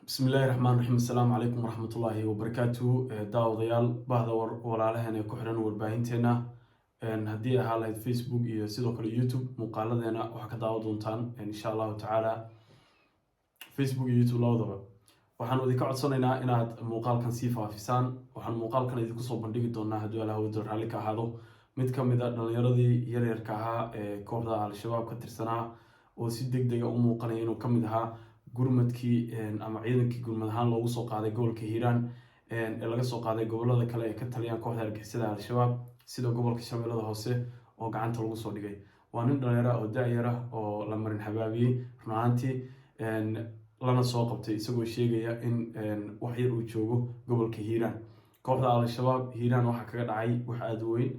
Bismillahi raxmaan raxiim. Assalaamu calaykum waraxmatullaahi wabarakaatu. Daawadayaal, bahda walaalaheen ee ku xiran warbaahinteena, haddii ahaa lahayd Facebook iyo sidoo kale YouTube, muuqaaladeena waxaa ka daawan doontaan insha Allahu tacaala Facebook iyo YouTube labadaba. Waxaanu idinka codsanaynaa inaad muuqaalkan sii faafisaan. Waxaan muuqaalkan idinku soo bandhigi doonaa, hadduu Allah wada raalli ka ahaado, mid ka mid a dhalinyaradii yaryarka ahaa ee kooxda Al-Shabaab ka tirsanaa oo si deg dega u muuqanaya inuu ka mid ahaa gurmadkii ama ciidankii gurmad ahaan loogu soo qaaday gobolka Hiiraan ee laga soo qaaday gobolada kale ee ka taliyaan kooxda argixisada Al-Shabaab, sida gobolka Shabeellada Hoose, oo gacanta lagu soo dhigay. Waa nin dhalinyaro oo da-yar ah oo la marin habaabiyey run ahaantii, lana soo qabtay isagoo sheegaya in wax yar uu joogo gobolka Hiiraan. Kooxda Al-Shabaab Hiiraan waxaa kaga dhacay wax aada u weyn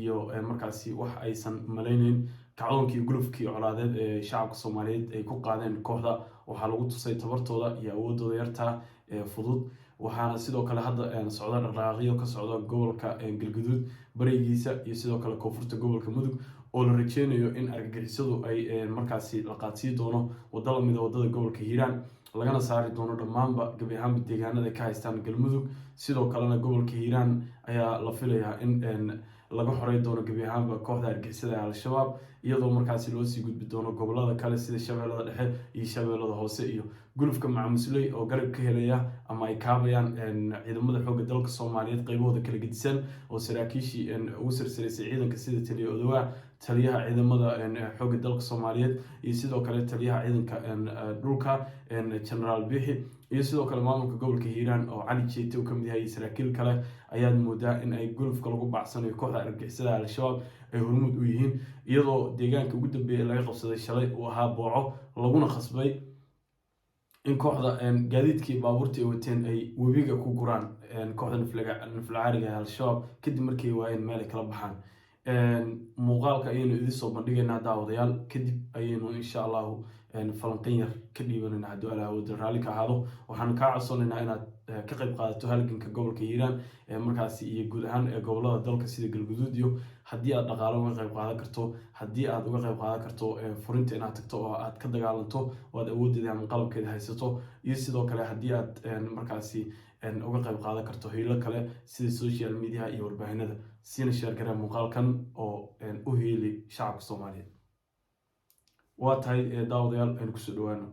iyo markaasi wax aysan malayneyn. Kacdoonkii, gulufkii colaadeed ee shacabka Soomaaliyeed ay ku qaadeen kooxda waxaa lagu tusay tabartooda iyo awoodooda yarta ee fudud. Waxaana sidoo kale hadda socda dhaqdhaqaaqyo ka socda gobolka Galguduud barigiisa iyo sidoo kale koonfurta gobolka Mudug, oo la rajeynayo in argagixisadu ay markaasi la qaadsii doono waddo lamida waddada gobolka Hiiraan, lagana saari doono dhammaanba gebi ahaanba deegaanada ka haystaan Galmudug. Sidoo kalena gobolka Hiiraan ayaa la filayaa in laga xorey doono gebi ahaanba kooxda argixisada ee Al-Shabaab, iyadoo markaasi loo sii gudbi doono gobolada kale sida Shabeellada Dhexe iyo Shabeellada Hoose, iyo gulufka macamusley oo garab ka helaya ama ay kaabayaan ciidamada xoogga dalka Soomaaliyeed qeybahooda kala gedisan, oo saraakiishii ugu sarsaraysay ciidanka sida taliya Odowaa, taliyaha ciidamada xoogga dalka Soomaaliyeed, iyo sidoo kale taliyaha ciidanka dhulka Generaal Bixi, iyo sidoo kale maamulka gobolka Hiiraan oo Cali Jeete uu kamid yahay iyo saraakiil kale, ayaad moodaa in ay gulufka lagu bacsanayo kooxda argagixisada Al-Shabaab ay hormuud u yihiin, iyadoo deegaanka ugu dambeeyay laga qabsaday shalay uu ahaa Booco, laguna khasbay in kooxda gaadiidkii baabuurta ay wateen ay webiga ku guraan kooxda naflacaariga ee Al-Shabaab, kadib markay waayeen meel ay kala baxaan. Muuqaalka ayaynu idin soo bandhigaynaa, daawadayaal. Kadib ayaynu insha Allahu falanqin yar ka dhiibanayna, hadduu Allah wada raalli ka ahaado. Waxaanu kaa codsanaynaa inaad ka qayb qaadato halganka gobolka Hiiraan markaasi iyo guud ahaan gobolada dalka sida Galguduud, iyo haddii aad dhaqaalo uga qayb qaadan karto, haddii aad uga qayb qaadan karto furinta inaad tagto oo aad ka dagaalanto oo aad awoodeeda ama qalabkeeda haysato, iyo sidoo kale haddii aad markaasi uga qayb qaadan karto hiilo kale sida social media iyo warbaahinada. Siina share garee muuqaalkan oo u hiili shacabka Soomaaliyeed. Waa tahay, daawadayaal, aynu kusoo dhawaano.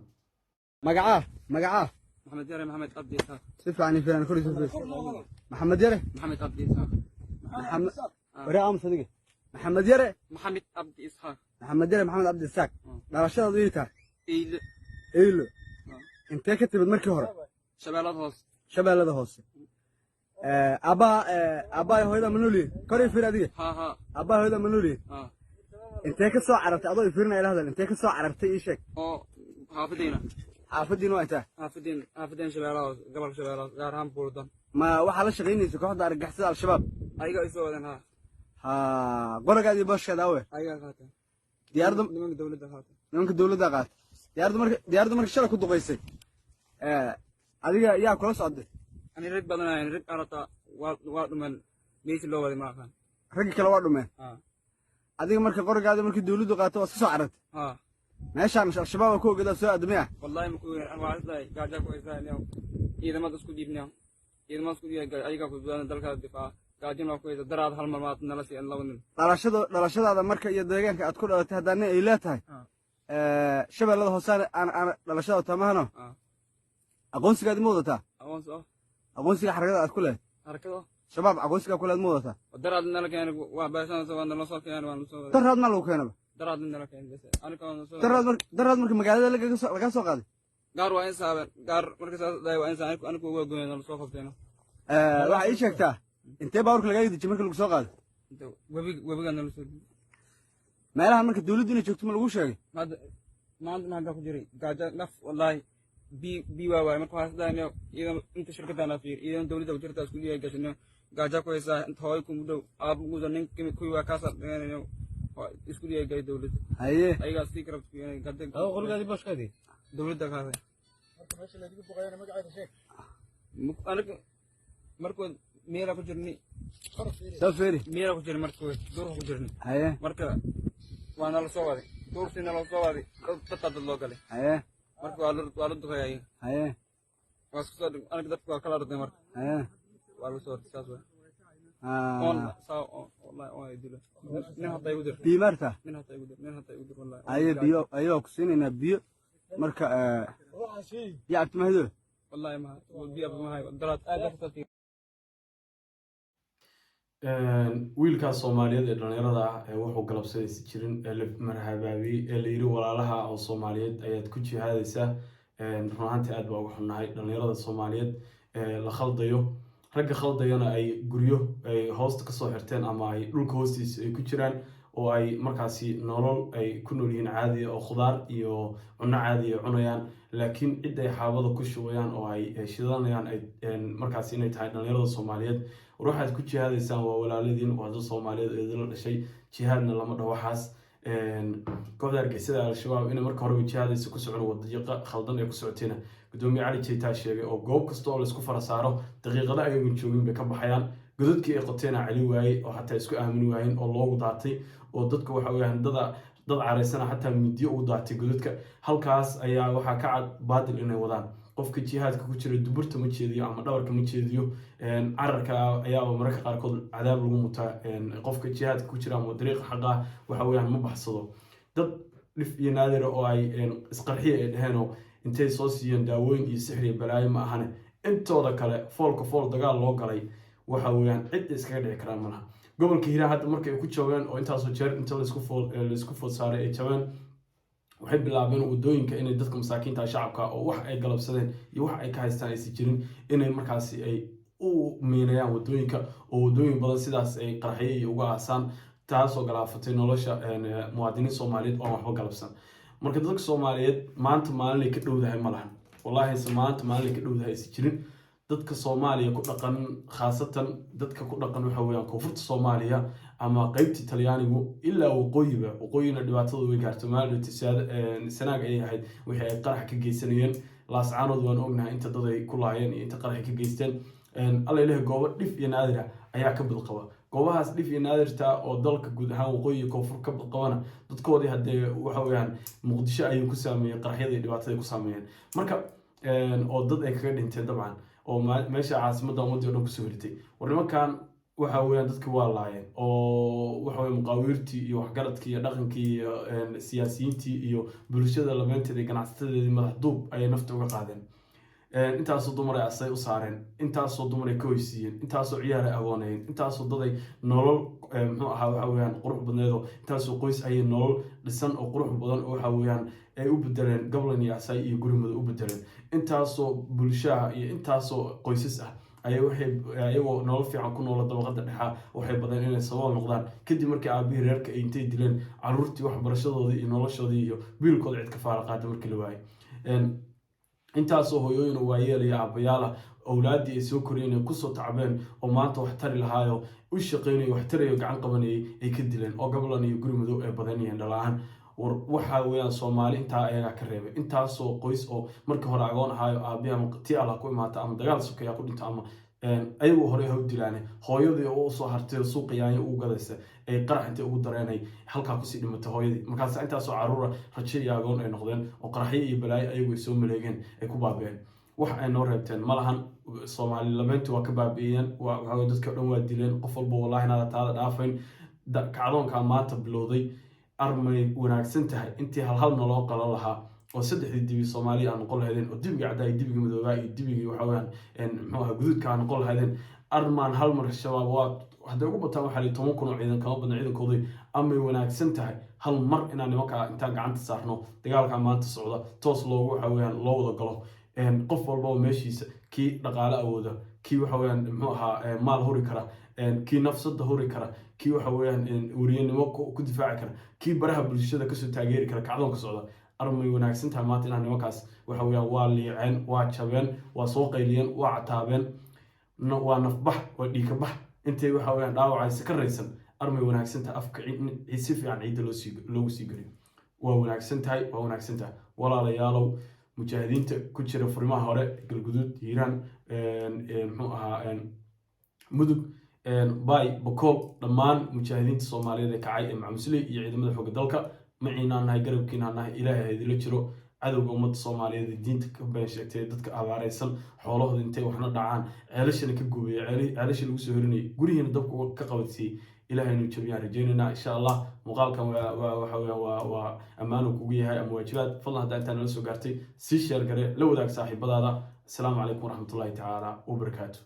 Magacaa, magacaa? Maxamed Yare Maxamed Cabdi Isaaq. Si fiican i fiican koriisa. Maxamed Yare. Maxamed Cabdi Isaaq. Maxamed ware, aamus adiga. Maxamed Yare. Maxamed Cabdi Isaaq. Maxamed Yare Maxamed Cabdi Isaaq. Dhalashadaadu ii tahay? Eyle. Eylo. Intee ka timid markii hore? Shabeellada Hoose. Shabeellada Hoose. Aabbaha, aabbaha hooyada ma nool yihiin? Kor ii fiir adiga. Haa haa. Aabbaha hooyada ma nool yihiin? Haa. Intee ka soo carartay? Adoo i fiirinaya ila hadal. Intee ka soo carartay, ii sheeg. Oo xaafadeyna. Xaafadiina waa intaa? Xaafadeyna Shabeellada Hoose, gobolka Shabeellada Hoose, gaar ahaan Buurdan. Ma waxaa la shaqaynaysa kooxda argagixisada Al-Shabaab? Ayaga ay soo wadeen, haa. Ha, qoragaadi iyo booshkaada awe? Ayagaa qaateen. Diyaaradda? Nimanka dowladda qaateen. Nimanka dowladda qaatay. Diyaaradda marka shalay ku duqaysay, adiga yaa kula socday? Ani rag badan ahayn, rag arata waa dhuman, meeshii loo waday ma aqaan. Raggi kale waa dhumeen? Haa. Adiga marka qorigaadi markii dowladdu qaato waa iska soo carartay? Haa. Meeshaan Al-Shabaab ku ogadaa soo aadamay ah? Wallahi ma ku waa isdahay gaaja ku haysaa, ciidamada isku dhiibnaa, ciidamada isku dhiibnaa, ayagaa ku badbaadana dalkaas difaaca, gaajina waa ku haysa. Daraad hal mar maad nala siiyan laba nin. Dhalashadaada marka iyo deegaanka aad ku dhalatay haddaana ay leetahay Shabeellada Hoose aan dhalashada tamahano. Aqoonsigaadi ma wadataa? Aqoonsi oo? Aqoonsiga xarakada aad ku lehed. Harakada. Shabaab aqoonsigaa ku lehed ma wadataa? Daraad nala keenay, waa beeshan waa nala soo keenay, waa nala soo waday. Daraad maa lagu keenaba? Daraad nala keenay bas aniga waa soo. Daraad marka magaalada laga soo qaaday? Gaar waa in saaben gaar marka saas dhahay waa in saaben anigu waa goyn nala soo qabteena. Waxaa ii sheegtaa intee baaburka lagaa dejiyey marka lagu soo qaaday? Inta webiga nala soo. Meelaha marka dowladdu inay joogto ma lagu sheegay? Hadda maanta maxaa ku jiray gaajo naf, wallahi bi waa waay. Marka waxaa isdhahay iidan inta shirkadana fiir, iidan dowladda ku jirta isku dhiga gashino, gaajo ku haysaa, inta hooyo ku dhow aab ugu nin kuwi waa kaasa dhiganayo isku dhiga galay dowladda. Haye. Ayagaa sii karabta ku yeelay gada qolgaadi booshkaadii. Dowladda kaasay. Marka meesha laydinku duqeeyana magaceeda sheeg. Aniga markood meela ku jirni. Soo fiiri. Meela ku jirni, markood duurka ku jirni. Haye. Marka waa nala soo waday, duurtii nala soo waday, dadkaa dad loo galay. Haye. Marka waa la duqeeyay. Haye. Waa isku soo aniga dadka waa kala orday marka. Haye. Waa lagu soo orday, saas waay. Ah. Oon saa oon, wallahi oon ay dilo. Nin hataa igu dir. Biyo maarta? Nin hataa igu dir, nin hataa igu dir, wallahi. Aye, biyo aye, waa ku siinaynaa biyo. Marka biyo cabti mahido. Wallahi ma biyo ma hayo, daraad aad baa kasoo. Wiilkaas Soomaaliyeed ee dhalinyarada ah ee wuxuu galabsadaysa jirin ee la marhabaabiyey ee la yiri walaalaha oo Soomaaliyeed ayaad ku jihaadaysaa. Run ahaantii aad baa uga xunnahay dhalinyarada Soomaaliyeed ee la khaldayo, ragga khaldayana ay guryo ay hoosta kasoo xirteen ama ay dhulka hoostiisa ay ku jiraan oo ay markaasi nolol ay ku nool yihiin caadiya oo khudaar iyo cunno caadiya ay cunayaan, laakiin cid ay xaabada ku shubayaan oo ay shidanayaan ay markaasi inay tahay dhalinyarada Soomaaliyeed. War waxaad ku jihaadaysaan waa walaaladiin, waa dad Soomaaliyeed oo idinla dhashay. Jihaadna lama dhaho waxaas. Kooxda argagixisada Al-Shabaab inay marka horeba jihaadaysa ku socon wadiiqa khaldan ee ku socotayna gudoomiye Cali Jeytaa sheegay, oo goob kasta oo laisku fara saaro daqiiqada ayagun joogin bay ka baxayaan. Godadkii ay qoteena celi waayey oo xataa isku aamini waayeen oo loogu daatay, oo dadka waxa weeyaan dad caraysana xataa midiyo ugu daatay godadka. Halkaas ayaa waxaa ka cad baadil inay wadaan. Qofka jihaadka ku jira duburta ma jeediyo ama dhabarka ma jeediyo, cararka ayaaba mararka qaarkood cadaab lagu mutaa. Qofka jihaadka ku jira ama dariiqa xaqa ah waxa weeyaan ma baxsado. Dad dhif iyo naadira oo ay isqarxiya ay dheheenoo intay soo siiyeen daawooyin iyo sixir iyo balaayo ma ahane, intooda kale foolka fool dagaal loo galay waxa weeyaan cid iskaga dhici karaan malaha. Gobolka Hiiraan hadda markay ku jabeen oo intaasoo jeer inta laisku food saaray ay jabeen, waxay bilaabeen wadooyinka inay dadka masaakiinta shacabka oo wax ay galabsadeen iyo wax ay ka haystaan aysan jirin inay markaasi ay u miinayaan wadooyinka, oo wadooyin badan sidaas ay qaraxyo iyo uga aasaan, taasoo galaafatay nolosha muwaadiniin Soomaaliyeed oo aan waxba galabsan. Marka dadka Soomaaliyeed maanta maalinay ka dhowdahay ma lahan, wallaahi se maanta maalinay ka dhowdahay aysan jirin. Dadka Soomaaliya ku dhaqan, khaasatan dadka ku dhaqan waxa weeyaan koonfurta Soomaaliya ama qeybtii Talyaanigu ilaa waqooyiba, waqooyina dhibaatadu way gaarto. Maalin Sanaag ayay ahayd wixii ay qarax ka geysanayeen. Laascaanood waan ognahay inta dad ay ku laayeen iyo inta qarax ka geysteen. Alla ilahi, goobo dhif iyo naadira ayaa ka badqaba. Goobahaas dhif iyo naadirta oo dalka guud ahaan waqooyi iyo koonfur ka badqabana, dadkoodii haddee waxa weeyaan Muqdisho ayuu ku saameeyey qaraxyada iyo dhibaatada ku saameeyeen. Marka oo dad ay kaga dhinteen dabcan, oo meesha caasimadda ummadii o dhan kusoo hiritay. War nimankan waxa weeyaan dadki waa laayeen, oo waxa weye muqaawiirtii iyo waxgaradkii iyo dhaqankii iyo siyaasiyiintii iyo bulshada labeynteeda iyo ganacsatadeedii madax duub ayay nafta uga qaadeen. Intaasoo dumar ay asay u saareen, intaasoo dumar ay ka hoysiiyeen, intaasoo ciyaar ay agoonayeen, intaasoo daday nolol muxuu ahaa waxa weeyaan qurux badneedoo, intaasoo qoys ayay nolol dhisan oo qurux badan oo waxa weeyaan ay u bedeleen gablan iyo asay iyo guri madow u bedeleen. Intaasoo bulshaha iyo intaasoo qoysas ah ayay waxay ayagoo nolol fiican ku noola dabaqada dhexa waxay badeen inay sabool noqdaan, kadib markii aabihii reerka ay intay dileen caruurtii waxbarashadoodii iyo noloshoodii iyo biilkooda cid ka faala qaada markii la waayay. Intaasoo hooyooyin oo waayeel iyo aabbayaal ah owlaaddii ay soo koriyeen ay kusoo tacbeen oo maanta wax tari lahaayo, u shaqeynayo, wax tarayo, gacan qabanayay ay ka dileen, oo gablan iyo guri madow ay badanayeen dhalahaan. War waxa weeyaan Soomaali intaa ayagaa ka reebay. Intaasoo qoys oo markii hore agoon ahaayo, aabihi ama tii Allah ku imaata ama dagaal sokeeya ku dhinto ama ayagu hore ha u dilaane, hooyadii oo usoo hartay oo suuqa yaanyo ugu gadaysa ay qarax intay ugu dareenay halkaa kusii dhimatay hooyadii. Markaas intaasoo caruura rajo iyo agoon ay noqdeen oo qaraxyo iyo balaayo ayagu ay soo maleegeen ay ku baabi'een. Wax ay noo reebteen ma lahan. Soomaali labeyntii waa ka baabi'iyeen. Waxaa dadka o dhan waa dileen. Qof walba wallahi inaada taada dhaafayn. Kacdoonkaa maanta bilowday armay wanaagsan tahay intii halhal naloo qalan lahaa oo saddexdii dibi Soomaaliya aan noqon lahaydeen, oo dibiga caddaa iyo dibiga madoobaa iyo dibigii waxa weeyaan muxuu ahaa guduudka aan noqon lahaydeen. Armaan hal mar Shabaab waa hadday ugu bataan waxaa lihi 10,000 oo ciidan kama badna ciidankoodii. Amay wanaagsan tahay hal mar inaan nimankaa intaan gacanta saarno dagaalkaa maanta socda toos loogu waxa weeyaan loo wada galo, qof walbaba meeshiisa, kii dhaqaale awooda, kii waxa weeyaan muxuu ahaa maal huri kara, kii nafsada huri kara, kii waxa weeyaan weriyanimo ku difaaci kara, kii baraha bulshada kasoo taageeri kara kacdoonka socda. Armay wanaagsan tahay maanta inaan nimankaas waxa weeyaan waa liiceen, waa jabeen, waa soo qayliyeen, waa cataabeen, waa nafbax, waa dhiikabax, intay waxa weeyaan dhaawacaysa ka raysan. Armay wanaagsan tahay afka si fiican ciidda loogu sii geliyo. Waa wanaagsan tahay, waa wanaagsan tahay. Walaalayaalow, mujaahidiinta ku jira furimaha hore, Galguduud, Hiiraan, muxuu ahaa, Mudug, Bay, Bakool, dhammaan mujaahidiinta Soomaaliyeed ee kacay ee macmusley iyo ciidamada xoogga dalka maciinaan nahay, garabkiinaan nahay. Ilaahay ha idila jiro. Cadowga ummadda Soomaaliyeed ee diinta ka been sheegtay, dadka abaaraysan xoolahooda intay waxna dhacaan, ceelashana ka gubaya, ceelashii lagu soo horinayay, gurihiina dabka ka qabatiyey, Ilahay inuu jabiyaan rajaynaynaa, insha Allah. Muuqaalkan waa waxa weeyaan waa ammaanu kugu yahay ama waajibaad. Fadlan, haddaa intaa nala soo gaartay, sii share garee, la wadaag saaxiibadaada. Asalaamu calaykum waraxmatullahi tacaala wabarakaatu.